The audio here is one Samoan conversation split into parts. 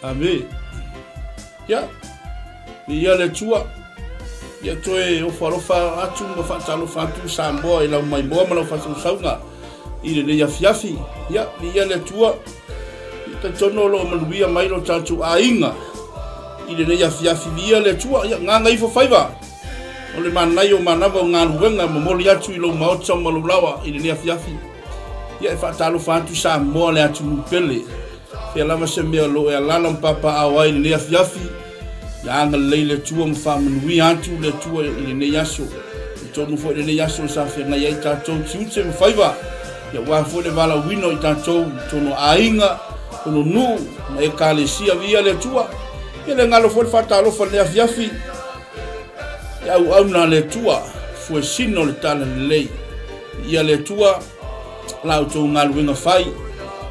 Ame. Ia, viia le Atua. Ia toe ofo alofa atu ma faatalofa atu Samoa i lau maimoa ma lau faasausauga i lenei afiafi. Ia, viia le Atua. Ia talitonu o lo o manuia mai lo tatou aiga i lenei afiafi. Viia le Atua. Ia, gaga ifo faiva. O le manaia o manava o galuega e momoli atu i lou maota ma lou lawa i lenei afiafi. Ia, e faatalofa atu Samoa le atunuu pele. Fea lava se mea o lo o e alaala ma papaaao ai i lenei afiafi, ia agalelei le Atua ma faamanuia atu le Atua i lenei aso. Talitonu foi i lenei aso sa feagai ai tatou tiute ma faiva, ia aua foi le valaauina o i tatou i totonu o aiga, totonu o nuu ma ekalesia. Viia le Atua. Ia le galo foi le faatalofa i lenei afiafi i auauna a le Atua, fuesina o le Talalelei. Viia le Atua. La outou galuega fai,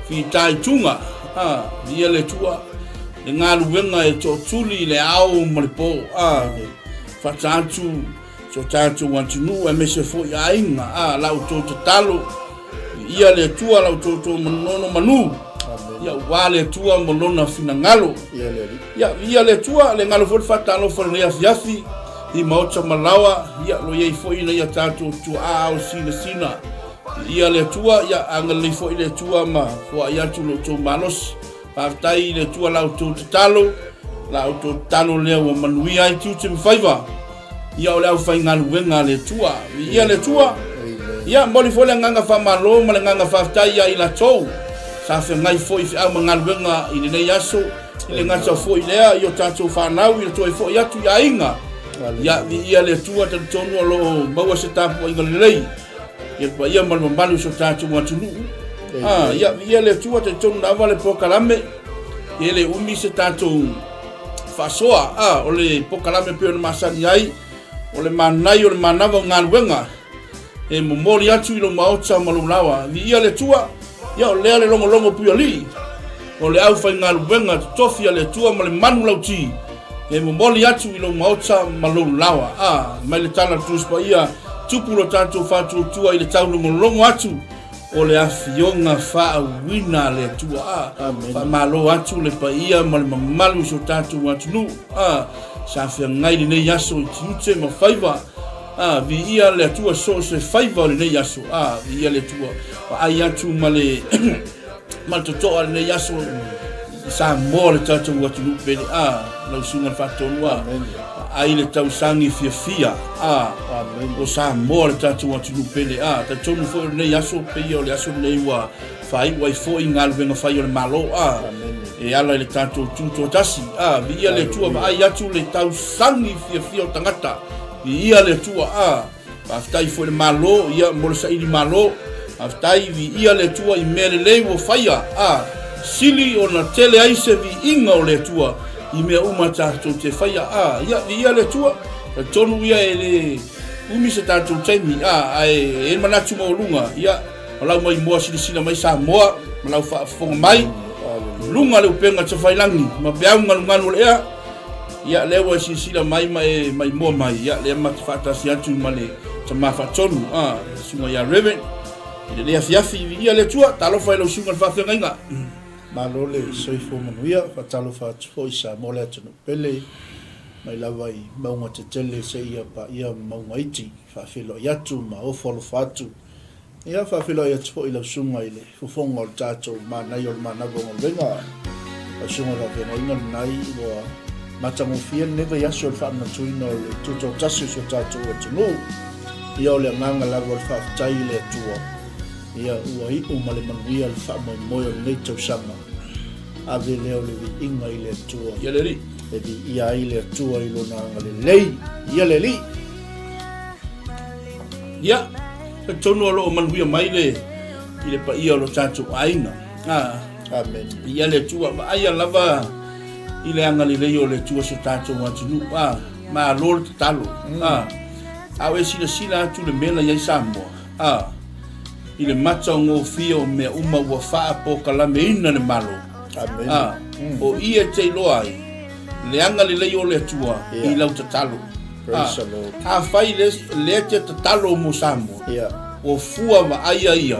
fitaituga, a, viia le Atua, le galuega e tootuli i le ao ma le po, a, faata atu so tatou atunuu aemaise foi aiga, a, la outou tatalo, viia le Atua, la outou tou manono manu, ia ua le Atua ma lona finagalo. Ia, viia le Atua, le galo foi le faatalofa i lenei afiafi, i maota ma laoa, ia, lo i ai foi ina ia tatou tuaa ao sinasina. Viia le Atua, ia, agalelei foi le Atua ma foai atu lo outou malosi. Faafetai i le Atua la outou tatalo, la outou tatalo lea ua manuia ai tiute ma faiva. Ia, o le aufaigaluega a le Atua. Viia le Atua. Ia, momoli foi le agaga faamalo ma le agaga faafetai ia i latou sa feagai foi i feau ma galuega i lenei aso. I le gata foi lea i o tatou fanau i le toe foi atu i aiga. Ia, viia le Atua, talitonu o lo o maua se tapuaiga lelei i le paia ma le mamalu o si o tatou atunuu. Ah, ia, viia le Atua, talitonu lava le polokalame, e le umi se tatou faasoa. Ah, o le polokalame pei ona masani ai, o le manai o le manava o galuega e momoli atu i lou maota ma lou laoa. Viia le Atua, ia o lea le logologo puialii o le aufaigaluega totofi a le Atua ma le manu lauti e momoli atu i lou maota ma lou laoa. A, mai le tala Tusi Paia, tupu lo tatou faatuatua i le taulogologo atu o le afioga faauuina a le Atua. A, faamalo atu le paia ma le mamalu o si o tatou atunuu. A, sa feagai lenei aso i tiute ma faiva. A, viia le Atua so o se faiva o lenei aso. A, viia le Atua. Vaai atu ma le ma le totoa lenei aso i Samoa le tatou atunuu pele. A, lau susuga i le Faatonu, a, vaai le tausaga fiafia. A, o Samoa le tatou atunuu pele. A, talitonu foi o lenei aso, pei o le aso lenei ua faaiu ai foi galuega fai o le Malo. A, e ala i le tatou tutoatasi. A, viia le Atua, vaai atu le tausaga fiafia o tagata. Viia le Atua. A, faafetai foi i le Malo, ia, mo le saili Malo. Faafetai, viia le Atua i mea lelei ua faia. A, sili ona tele ai se viiga o le Atua i mea uma tatou te faia. A, ia, viia le Atua. Talitonu ia e le umi se tatou taimi, a, ae e i ai le manatu maualuga, ia, ma lau maimoa silasila mai Samoa, ma lau faafofoga mai, luga le upega tafailagi ma peau galugalu o le ea. Ia, lea ua e silasila mai ma e maimoa mai, ia, lea ma te faatasi atu ma le tama faatonu, a, le susuga ia Reverend, i lenei afiafi, viia le Atua, talofa i lau susuga i le faafeagaiga. Malo le soifua manuia, faatalofa atu foi i Samoa le atunuu pele, mai lava i mauga tetele seia paia mauga iti, faafeiloai atu ma ofo alofa atu Ia, faafeiloai atu foi i lau susuga i le fofoga o le tatou manaia o le manava o galuega. Lau susuga i le faafeagaiga lenai ua matagofie lenei vaiaso i le faamanatuina o le tutoatasi o si o tatou atunuu. Ia, o le agaga lava o le faafetai i le Atua, ia ua iu ma le manuia le faamoemoe o lenei tausaga. Ave lea o le viiga i le Atua. Ia le Alii. E viia ai le Atua i lona agalelei. Ia le Alii. Ia, talitonu o lo o manuia mai le i le paia o lo tatou aiga. Ah, Amen. Ia le Atua, vaaia lava i le agalelei o le Atua so tatou atunuu. Ah, malo le tatalo. Ah, a o e silasila atu le mea la i ai Samoa. Ah, i le matagofie o mea uma ua faapokalameina le Malo. Amen. Ah, o i e te iloa ai le agalelei o le Atua i lau tatalo. Praise the Lord. Afai lea te tatalo mo Samoa. Yeah. O fua vaaia ia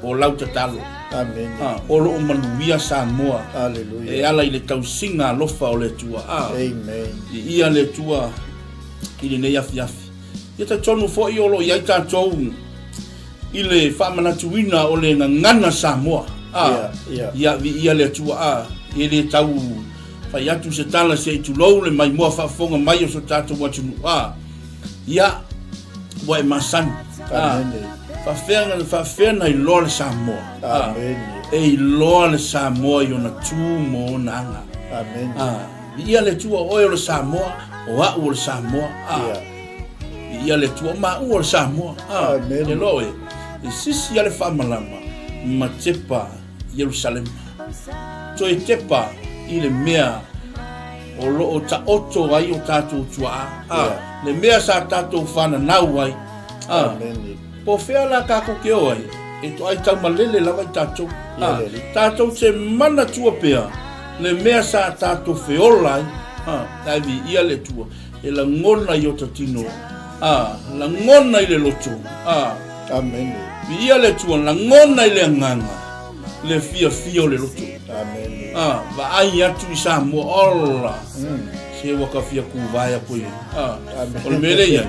o lau tatalo. Amene. A, o loo manuia Samoa. Aleluia. E ala i le tausiga alofa o le Atua. A, Amen. Viia le Atua i lenei afiafi. Ia talitonu foi o lo o i ai tatou i le faamanatuina o le gagana Samoa. A, Ia, ia. Ia, viia le Atua. A, e le tau fai atu se tala se i tulou le maimoa faafofoga mai o so tatou atunuu. A, ia, ua e masani. A, Amene. faafefea, faafefea na iloa le Samoa. A, Amene. e iloa le Samoa i ona tu ma ona aga. Amene. A, viia le Atua, o oe o le Samoa, o au o le Samoa. A, Ia. viia le Atua, o maua o le Samoa. A, Amene. e loa oe, e sisi a le faamalama ma tepa Ierusalema. Toe tepa i le mea o loo taoto ai o tatou tuaa. A, Ia. le mea sa tatou fananau ai. A, Amene. po o fea la tatou te o ai, e toai taumalele lava i tatou. Ia A, le alii. tatou te manatua pea le mea sa tatou feola ai. A, ae viia le Atua, e lagona i ota tino. A, lagona i le loto. A, Amene. Viia le Atua, lagona i le agaga le fiafia o le loto. Amene. A, vaai atu i Samoa, ola, se ua ka fia kuvaea koe. A, Amene. o le mea lea i ai.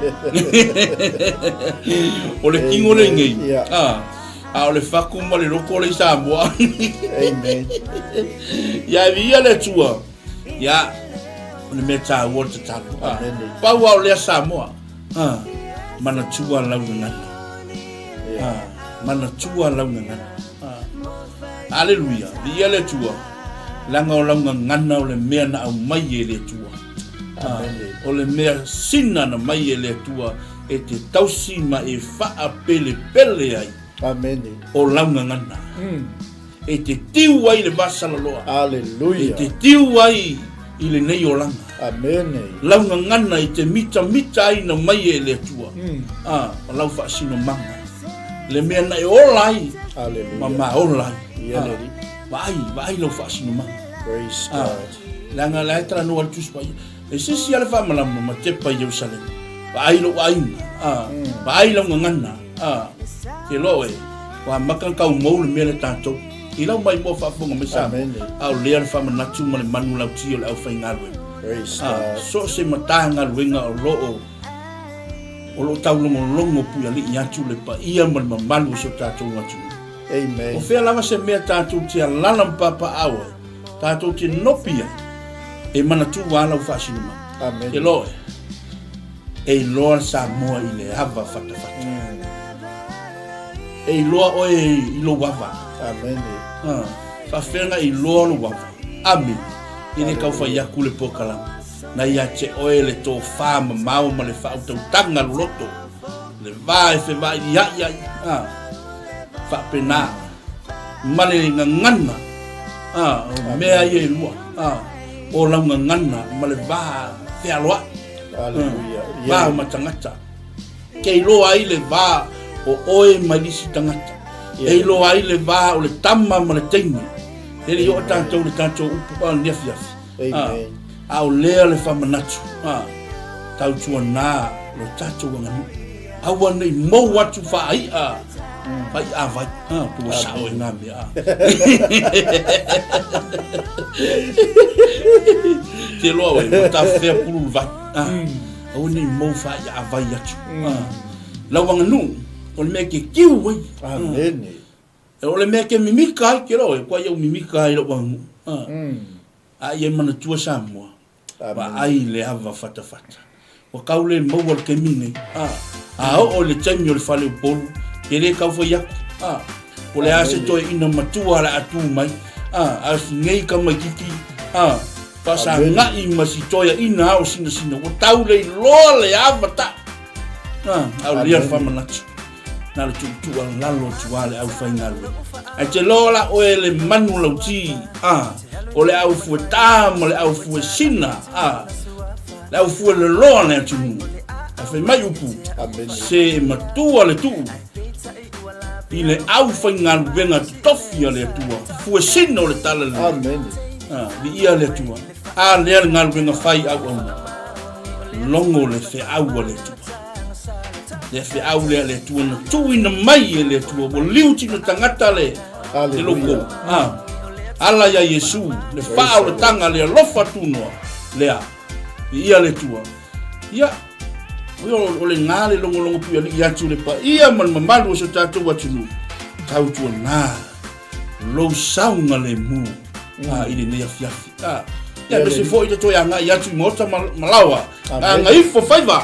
O le kingo le nei. Ia. A, a o le faku ma le loko le i Samoa. Amen. Ia, viia le Atua. Ia, o le mea taua o le tatalo. A, Amene. pau lava o lea Samoa. A, manatua lau gagana. A, manatua lau gagana. A, aleluia, viia le Atua, leaga o lau gagana o le mea na aumai e le Atua. A, o le mea sina na mai e le Atua e te tausi ma e faapelepele ai. Amene. O lau gagana. E te tiu ai le vasalaloa. Aleluia. E te tiu ai i lenei olaga. Amene. Lau gagana i te mitamita ai na mai e le Atua. A, o lau faasinomaga. Le mea na e ola ai. Aleluia. Ma maola ai. Ia le alii. Vaai, vaai lau faasinomaga. Praise A, God. leaga la e talanoa le Tusi Paia. E se isi lava le faamalama ma tepa i Ierusalema. Vaai lou aiga, a, vaai lau gagana, a, te loa oe, ua amata ona tau mou le mea lea tatou. I lau maimoa faafofoga mai Samoa, Amene. a o lea le faamanatu ma le manu lauti o le aufaigaluega. Praise A, God. so o se matagaluega o lo o o lo o taulogologo puialii atu le paia ma le mamalu o si o tatou atunuu. Amen. O fea lava se mea tatou te alala ma papaau ai, tatou te nopi ai, e manatua lava lau faasinomaga. Amen. Te loa oe, e iloa le Samoa i le ava fatafata. E iloa oe i lou ava. Amen. Ah, faafefea na iloa lou ava. Amene. E le tau fai atu le polokalame. Na ia te oe le tofa mamao ma le faautautaga loloto. Le va e fevailia'i ai, a, faapena, ma le gagana, a, o mea ia e lua, a, o lau gagana ma le va fealoa'i, Aleluia. va ma tagata. Ke iloa ai le va o oe ma lisi tagata. E iloa ai le va o le tama ma le teine. E le i oo tatou i le tatou upu a le afiafi. Amen. A o lea le faamanatu, a, tautuana lo tatou aganuu. Aua ne i mou atu faai'a, faai'a vai, a, pe ua sao e ngā mea, a. Te loa oe, ua tafefea pulu le vai, a, aua ne i mou faai'a vai atu, a. Lau aganuu, o le mea e te tiu ai, a. Amene. O le mea e te mimika ai, te loa oe, kua iau mimika ai lou aganuu, a. A ia manatua Samoa, vaai le ava fatafata. Ua kau le maua le taimi nei. A, a oo i le taimi o le fale Upolu, ke le kau fai aku. A, po le a se toeaina matua o le a tu mai. A, a si nei tamaititi, a, faasaga'i ma si toeaina ao sinasina, ua tau le iloa le ava taʻu. A, a o lea le faamanatu. Na le tuutuu alalo atu a le aufaigaluega. Ae te loa la oe le manu lauti, a, o le aufuetā ma le aufuesina, a, le aufueloloa le atunuu. Ae fai mai upu, se e matua le tuu i le aufaigaluega totofi a le Atua, fuesina o le talalelei. Amene. A, viia le Atua. A lea le galuega fai auauna. Logo le feau a le Atua. Le feau lea a le Atua na tuuina mai e le Atua, ua liu tina tagata le, le loukou. Ah, ala ia Iesu, le faaolataga, le alofa tunoa, lea, viia le Atua. Ia, o le gā le logologo puialii atu le paia ma le mamalu o so tatou atunuu, tautuana lou saogalemu i lenei afiafi. Ia, aemaise foi le toe agai atu i maota ma laoa, agaifo faiva,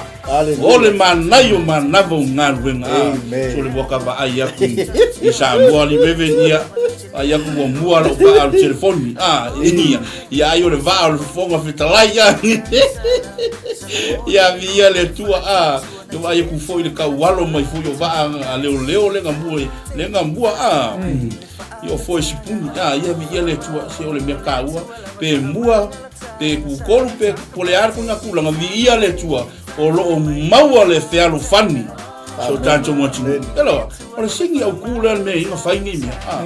o le manaia o manava o galuega. So le ua ka vaai atu i Samoa li veve ia, ai aku muamua lou vaa o le telefoni. Ia, ia ai o le vaa o le Fofoga Fetalai. Ia, viia le Atua. Ia vaai aku foi le taualo mai foi o vaa a leoleo le gamua le gamua a. Ia o foe sipuni a ia viia le Atua se o le mea taua pe mua pe kukolu pe po le a le kona tulaga viia le Atua o lo o maua le fealofani so tatou atunuu. Elo, o le sigi autu lea le mea i fai nei mea. A.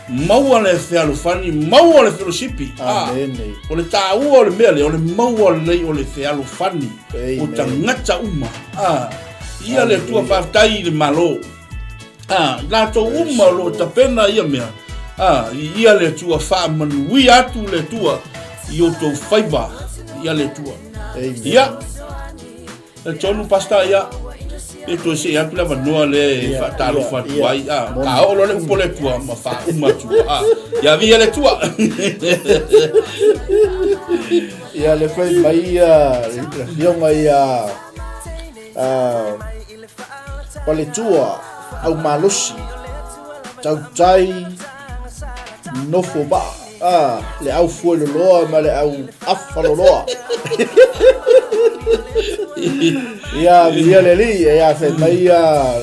Maua le fealofani, maua le felosipi. A. O le taua o le mea lea, o le maua lelei o le fealofani o tagata uma. A. Ia le Atua faafetai i le Malo. A, i latou uma o lo o tapena ia mea. A, ia le Atua faamanuia atu le Atua i outou faiva. Ia le Atua. Ia. Talitonu Pastor, ia, e toe see atu le avanoa lea e faatalofa atu ai. A, ka oo loa le upu a le Atua ma faauma atu. A, ia viia le Atua. Ia le fai mai ia le afioga ia Paletua au malosi tautai nofo vaa ah, le au fueloloa ma le au afaloloa. Ia, viia le Alii, ia fai mai ia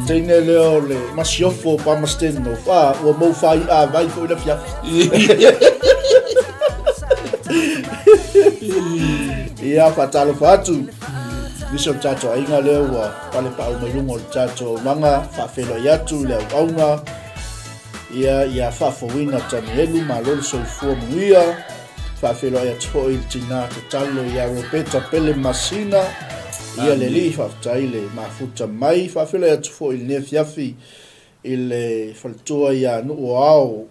teine lea o le masiofo o Palmerston North, ah, ua mou fāi'a vai foi le afiafi. Ia, faatalofa atu nisi o le tatou aiga lea ua palepau mai luga o le tatou auaunaga, faafeiloai atu i le auauna, Ia, ia faafouina Tanielu, malo le soifua manuia. Faafeiloai atu foi i le tina tatalo ia Roberta Pele Masina. Ia le Alii, faafetai le mafuta mai. Faafeiloai atu foi i lenei afiafi i le faletua ia Nuu o Ao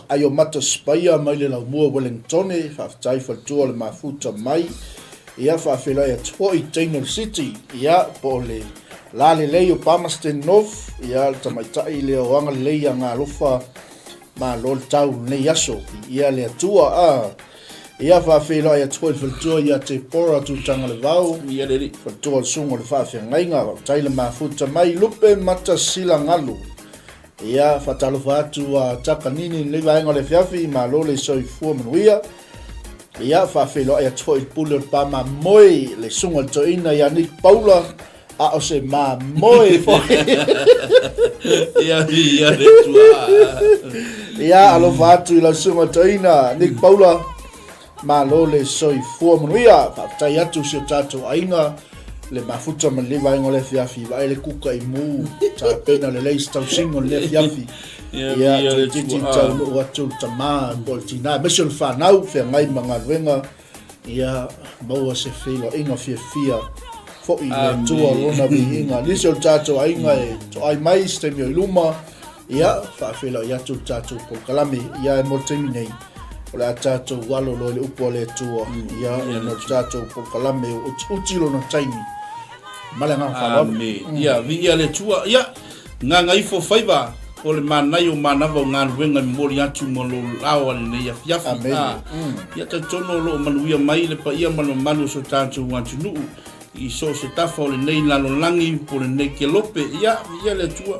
Aiomata Sipaia mai le Laumua Wellingtone. Faafetai faletua le mafuta mai. Ia, faafeiloai atu foi i teine o le City, ia, po o le Lalelei o Palmerston North, ia, le tamaitai lea o Agalelei ia Galofa, malo le tau lenei aso, ia le Atua, a. Ia, faafeiloai atu foi le faletua ia Tepora Tutagalevao, Ia le Alii. Faletua o le Susuga o le Faafeagaiga, faafetai le mafuta mai, Lupe Matasilagalu. Ia, faatalofa atu a Takanini i lenei vaega o le afiafi, malo le soifua manuia. Ia, faafeiloai atu foi i le pule o le pa mamoe, le susuga i le toeaina ia Nick Paula, a o se mamoe foi. Ia, ia le Atua. Ia, alofa atu i lau susuga i le toeaina Nick Paula, malo le soifua manuia. Faafetai atu i si o tatou aiga, le mafuta ma lenei vaega o le afiafi, vaai le kuka i mu, tapena lelei se tausiga o lenei afiafi. Ia, toeitiiti taunuu atu le tama po o le tina, aemaise o le fanau, feagai ma galuega, ia maua se feiloaiga fiafia foi i le Atua lona viiga. Nisi o le tatou aiga e toai mai se taimi o i luma, ia, faafeiloai atu le tatou polokalame. Ia, e mo le taimi nei, o le a tatou alo loa i le upu a le Atua, ia, ona o le tatou polokalame ua utiuti lona taimi. Ma le agaga faaaloalo. Amene. Ia, viia le Atua. Ia, Gagaifo faiva o le manaia o manava o galuega e momoli atu ma lou lao a lenei afiafi. Amene. A, ia talitonu o lo o manuia mai le paia ma le mamalu o so tatou atunuu i so o se tafa o lenei lalolagi po o lenei kelope. Ia, viia le Atua.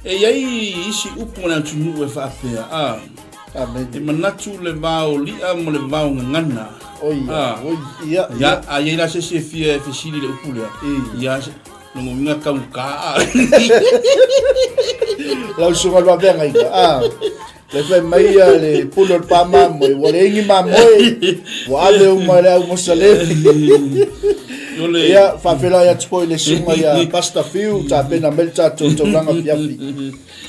E i ai isi upu a le atunuu e faapea, a, Amene. e manatu le vao li'a ma le vao gagana. Oi, A, oi, ia, ia, ia. a i ai la se isi e fia e fesili i le upu lea, ia, Lona uiga taugata. Lau susuga i le faafeagaiga, a, le fai mai ia le pule o le pa mamoe, ua leai ni mamoe, ua ave uma e le au Mosalemi. Ia, faafeiloai atu foi i le susuga ia Pastor Fiu, tapena mai le tatou taulaga afiafi.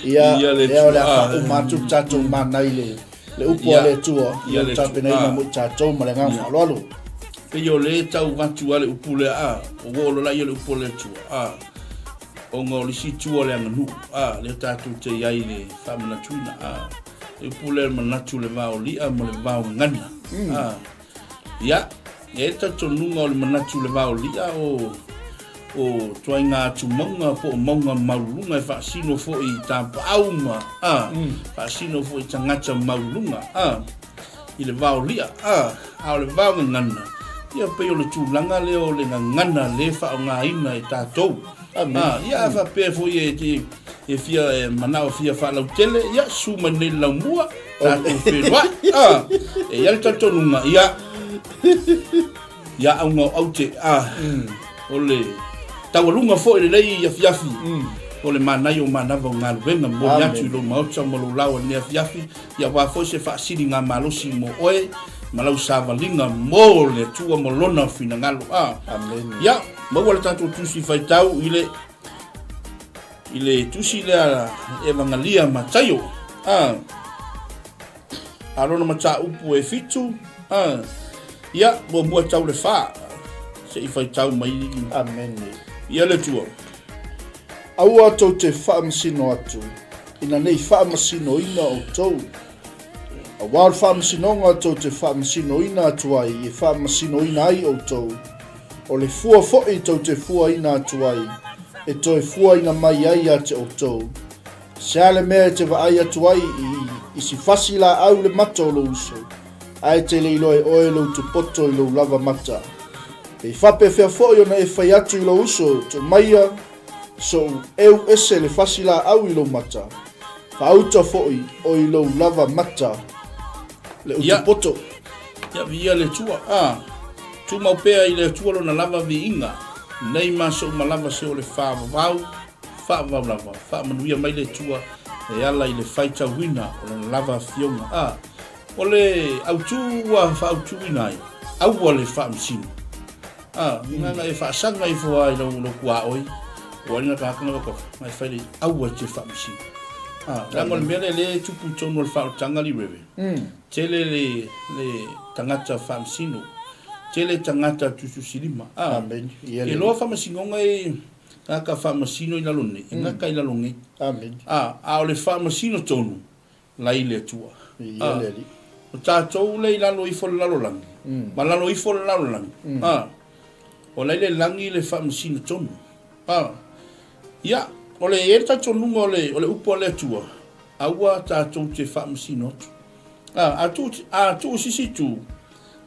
Ia, ia o le a faauma atu le tatou mana i le, le upu a le Atua, ia le tapenaina mo i tatou ma le agaga faaaloalo. Pei o lea e tau avatu lava le upu lea, a, ua oo loa la ia le upu a le Atua, a, ona o le isi itu o le aganuu, a, lea tatou te i ai i le faamanatuina, a, le upu lea o le manatu o le vao li'a ma le vao gagana, a. Ia, e i ai le talitonuga o le manatu o le vao li'a o, o tuaiga atumauga po o mauga maululuga e faasino foi i tapaau ma, a, faasino foi i tagata maululuga, a. i le vao li'a, a, a o le vao gagana, ia pei o le tulaga lea o le gagana lea e faaaogaina e tatou. A, ia a faapea foi e te e fia e manao fia faalautele, ia susu mai nei le laumua, tatou feiloai. A, e i ai le talitonuga, ia, ia auga o aute, a, o le taualuga foi lenei afiafi, o le manaia o manava o galuega, momoli atu i lou maota ma lou laoa i lenei afiafi, Ia aua foi se faasiligamalosi mo oe ma lau savaliga mo le Atua ma Lona finagalo. A. Amene. Ia, maua le tatou tusi faitau i le i le tusi lea Evagalia Mataio. A. A lona mataupu e fitu. A. Ia, muamua tau le fa. Se i faitau mai. Amene. Ia le Atua. Aua tou te faamasino atu ina nei faamasinoina outou. Aua o le faamasinoga tou te faamasinoina atu ai e faamasinoina ai outou, o le fua foi tou te fuaina atu ai e toe fuaina mai ai ia te outou. Se a le mea e te vaai atu ai i, i si fasi laau i le mata o lou uso, ae e te le iloa e oe lou tupoto i lou lava mata? Pe faapefea foi ona e fai atu i lou uso, Tomaia, Sou eu ese le fasi laau i lou mata, faauta foi o i lou lava mata le utu poto. Ia, viia le Atua. A, tumau pea i le Atua lona lava viiga, nei ma sou malava se o le faavavau, faavavau lava, faamanuia mai le Atua e ala i le faitauina o lana lava afioga. A, o le autu ua faautuina ai, aua le faamasino. A, na e faasaga ifo lava i lau lau tuaoi, ua ina ka tanga ka mai fai le aua te faamasino. A, leaga o le mea lea lea e tupu i totonu o le faaolataga li wewe. Tele le le tagata faamasino, tele tagata tusitusilima. A, Amen. Ia ke le. loa faamasinoga e gaka faamasino i lalo nei, e gaka i lalo nei. Amen. A, a o le faamasino tonu, lai le Atua. Viia le Alii. O tatou lea i lalo ifo le lalolagi, ma lalo ifo le lalolagi, a, o la i le lagi le faamasino tonu. A, ia, o le, e i ai le talitonuga o le, o le upu a le Atua, aua tatou te faamasino atu. A, a tuu, a tuu sisi itu,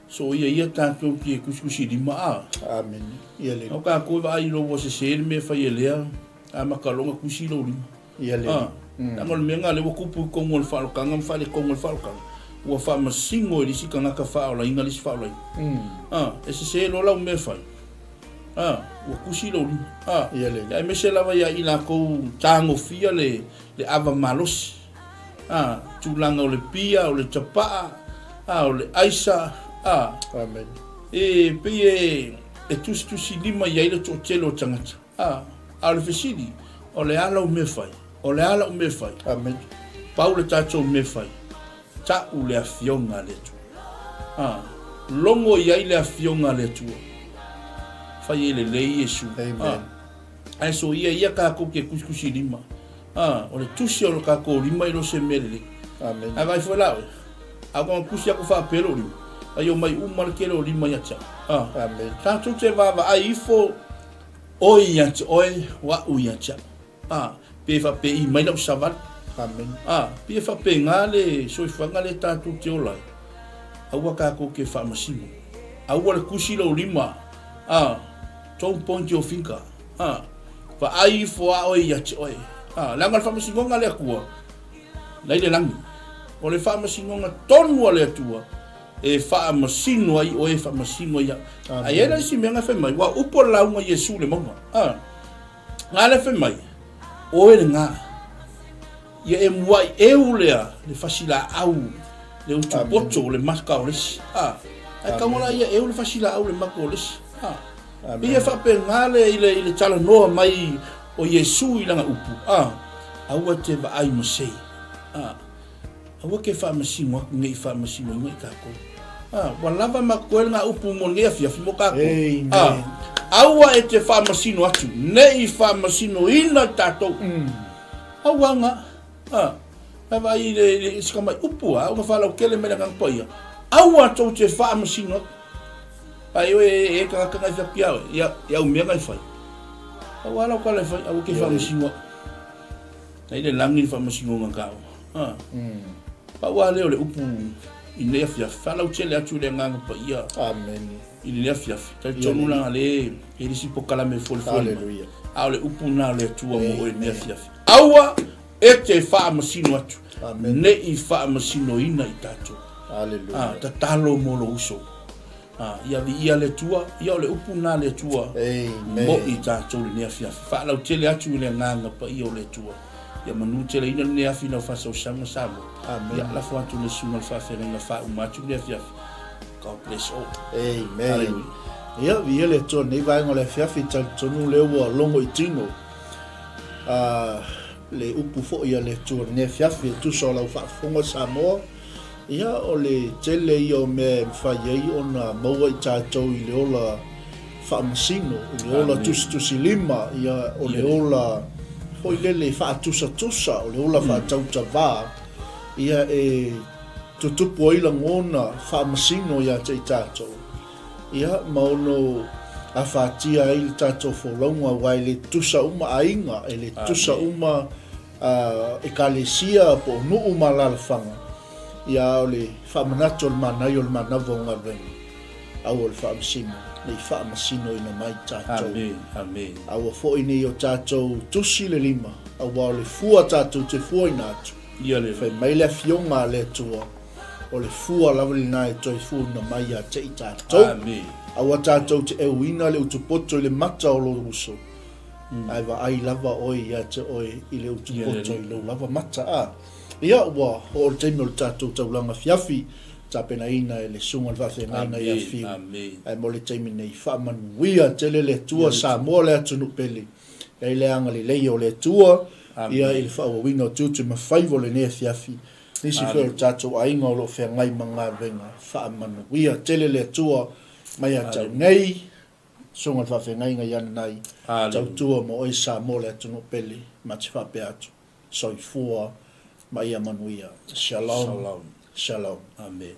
soia ia tatou te kusikusilima, a. Amene. Ia le. O kākou e vaai i lou ua sese le mea e fai e lea, a maka loa ona kusi lou lima. Ia le. Ah, leaga o le mea lena lea ua tupu i totonu o le faaolataga ma faaletonu o le faaolataga, ua faamasino e le isi tagata faaolaina le isi faaolaina. Ah, e sese loa lau mea e fai, ah, ua tusi lou lima. Ah, Ia le. aemaise lava ia i lakou tagofia le, le ava malosi. Ah, tulaga o le pia, o le tapaa, ah, o le aisa, ah, Amen. e pei e, e tusitusilima i ai le toatele o tagata. A, a o le fesili, o le a lau mea fai? O le a la'u mea fai? Amen. Pau le tatou mea fai, ta'u le Afioga a le Atua. A, logo i ai le Afioga a le Atua. Fai e lelei Iesu. Amen. A, ae soia ia kakou ke kusikusi lima. A, o le tusi o lo kakou lima i lo se mea lelei. Amen. Ae vaai foi la oe, a ua kusi aku faapea lou lima, ai o mai uma le tele o lima ia te au. A, Amen. tatou te vaavaai ifo Oe ia te oe, o a'u ia te a'u. A, pe faapei mai la'u savali. Amen. A, pei e faapena le soifuaga lea tatou te ola ai. Aua tatou te faamasino. Aua le kusi lou lima. A, don't point your finger. A, vaai ifo a oe ia te oe. A, leaga o le faamasinoga a le Atua, la i le lagi. O le faamasinoga tonu a le Atua, E faamasino ai oe, e faamasino ai au. A i ai la isi mea na fai mai, ua upu le lauga Iesu i le mauga. A, nga lea fai mai, oe lena, ia e muai eu lea le fasilaau le utu poto o le maka o le isi. A, ae tago la ia eu le fasilaau le maka o le isi. A, pei e faapena le i le, i le talanoa mai o Iesu i lana upu. A, aua te vaai ma sei. A, Aua ke faamasino atu nei i faamasinoina i tatou. A, ua lava ma koe ngā upu mo lenei afiafi mo kākou. A, aua e te faamasino atu, nei faamasinoina i tatou. Aua nga, a, e vaai i le, i le, si kamai upu a, ua faalautele mai le Agaga Paia, aua tou te faamasino atu. Ai oe e, e tagata ngai fai atu ia oe, ia, ia au mea ngai fai. Aua lau kala e fai, aua ke faamasino atu. Ai le lagi le faamasinoga kau. A. Pau lava lea o le upu i lenei afiafi, faalautele atu i le Agaga Paia. Amene. I lenei afiafi. Talitonu leaga le e le isi polokalame e folifoli mai. A o le upu lena o le Atua mo oe i lenei afiafi. Aua e te faamasino atu, ne i faamasinoina i tatou. Hallelujah. A, tatalo mo lou uso. A, ia viia le Atua, ia o le upu lena a le Atua mo i tatou i lenei afiafi. Faalautele atu i le Agaga Paia o le Atua. Ia manuteleina lenei afi i lau faasausaga Samoa. Amen. Ia lafo atu i le susuga o le faafeagaiga faauma atu lenei afiafi. God bless all. Amen. Hallelujah. Ia, viia le Atua i lenei vaega o le afiafi, talitonu lea ua logo i tino a le upu foi a le Atua i lenei afiafi e tusa o lau faafofoga Samoa. Ia, o le tele ia o mea e mafai ai ona maua i tatou i le ola faamasino, i le ola tusitusilima, ia, o le ola foi lele faatusatusa, o le ola faatautavā, ia, e tutupu ai lagona faamasino ia te i tatou, ia, ma ono afatia ai le tatou folauga, aua e le tutusa uma aiga, e le tutusa uma a Ekalesia po o nuu ma alaalafaga, ia a o le faamanatu o le manaia o le manava o galuega, aua le faamasino, ne i faamasinoina mai tatou. Amen, amen. Aua foi ne i o tatou tusi le lima, aua o le fua tatou te fuaina atu, Ia le. Fai mai le Afioga a le Atua, o le fua lava lena e toe fuaina mai ia te i tatou. Amen. Aua tatou te euina le utupoto i le mata o lou uso, Ae vaai lava oe ia te oe i le utu poto i lou lava mata, a. Ia, ua oo le taimi o le tatou taulaga afiafi, tapenaina e le Susuga i le Faafeagaiga ia Fiu. Ae mo le taimi nei, faamanuia tele le Atua, Samoa le atunuu pele, e ai le agalelei o le Atua, ia i le faaauauina o tiute ma faiva o lenei afiafi. Nisi foi o le tatou aiga o lo o feagai ma galuega, faamanuia tele le Atua mai ia te au nei, Susuga le Faafeagaiga i Ananai, tautua mo oe Samoa le atunuu pele, ma te faapea atu, Soifua ma ia manuia. Shalom. Shalom. Shalom. Amen.